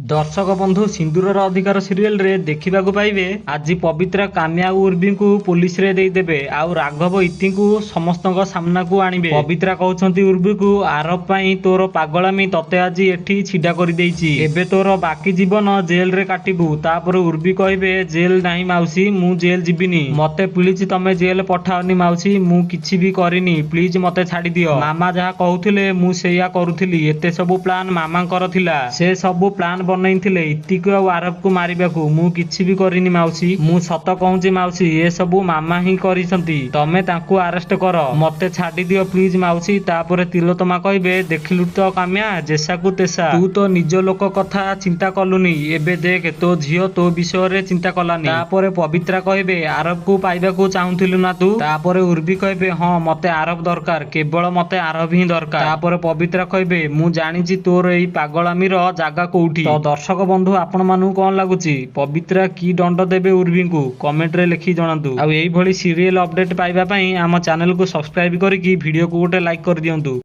ଦର୍ଶକ ବନ୍ଧୁ, ସିନ୍ଦୁରର ଅଧିକାର ସିରିଏଲରେ ଦେଖିବାକୁ ପାଇବେ, ଆଜି ପବିତ୍ରା କାମ୍ୟା ଆଉ ଉର୍ବିଙ୍କୁ ପୋଲିସରେ ଦେଇଦେବେ ଆଉ ରାଘବ ଇତିଙ୍କୁ ସମସ୍ତଙ୍କ ସାମ୍ନାକୁ ଆଣିବେ। ପବିତ୍ରା କହୁଛନ୍ତି ଉର୍ବିକୁ, ଆରବ ପାଇଁ ତୋର ପାଗଳାମି ତତେ ଆଜି ଏଠି ଛିଡା କରିଦେଇଛି, ଏବେ ତୋର ବାକି ଜୀବନ ଜେଲରେ କାଟିବୁ। ତାପରେ ଉର୍ବି କହିବେ, ଜେଲ ନାହିଁ ମାଉସୀ, ମୁଁ ଜେଲ ଯିବିନି, ମତେ ପ୍ଲିଜ ତମେ ଜେଲ ପଠାଅନି ମାଉସୀ, ମୁଁ କିଛି ବି କରିନି, ପ୍ଲିଜ ମତେ ଛାଡିଦିଅ। ମାମା ଯାହା କହୁଥିଲେ ମୁଁ ସେଇଆ କରୁଥିଲି, ଏତେ ସବୁ ପ୍ଲାନ ମାମାଙ୍କର ଥିଲା, ସେ ସବୁ ପ୍ଲାନ ବନେଇଥିଲେ ଇତିକୁ ଆଉ ଆରବକୁ ମାରିବାକୁ, ମୁଁ କିଛି ବି କରିନି ମାଉସୀ, ମୁଁ ସତ କହୁଛି ମାଉସୀ, ଏସବୁ ମାମା ହିଁ କରିଛନ୍ତି, ତମେ ତାଙ୍କୁ ଆରେଷ୍ଟ କର, ମତେ ଛାଡିଦିଅ ପ୍ଲିଜ ମାଉସୀ। ତାପରେ ତିଲୋତ୍ତମା କହିବେ, ଦେଖିଲୁ ତ କାମ୍ୟା, ଯେସାକୁ ତେସା, ତୁ ତ ନିଜ ଲୋକ କଥା ଚିନ୍ତା କଲୁନି, ଏବେ ଦେଖ ତୋ ଝିଅ ତୋ ବିଷୟରେ ଚିନ୍ତା କଲାନି। ତାପରେ ପବିତ୍ରା କହିବେ, ଆରବକୁ ପାଇବାକୁ ଚାହୁଁଥିଲୁ ନା ତୁ? ତାପରେ ଉର୍ବି କହିବେ, ହଁ ମତେ ଆରବ ଦରକାର, କେବଳ ମତେ ଆରବ ହିଁ ଦରକାର। ତାପରେ ପବିତ୍ରା କହିବେ, ମୁଁ ଜାଣିଛି ତୋର ଏଇ ପାଗଳାମିର ଜାଗା କୋଉଠି। ତ ଦର୍ଶକ ବନ୍ଧୁ, ଆପଣମାନଙ୍କୁ କଣ ଲାଗୁଛି, ପବିତ୍ରା କି ଦଣ୍ଡ ଦେବେ ଉର୍ବିଙ୍କୁ? କମେଣ୍ଟରେ ଲେଖି ଜଣାନ୍ତୁ। ଆଉ ଏଇଭଳି ସିରିଏଲ ଅପଡେଟ ପାଇବା ପାଇଁ ଆମ ଚ୍ୟାନେଲକୁ ସବସ୍କ୍ରାଇବ କରିକି ଭିଡିଓକୁ ଗୋଟେ ଲାଇକ୍ କରିଦିଅନ୍ତୁ।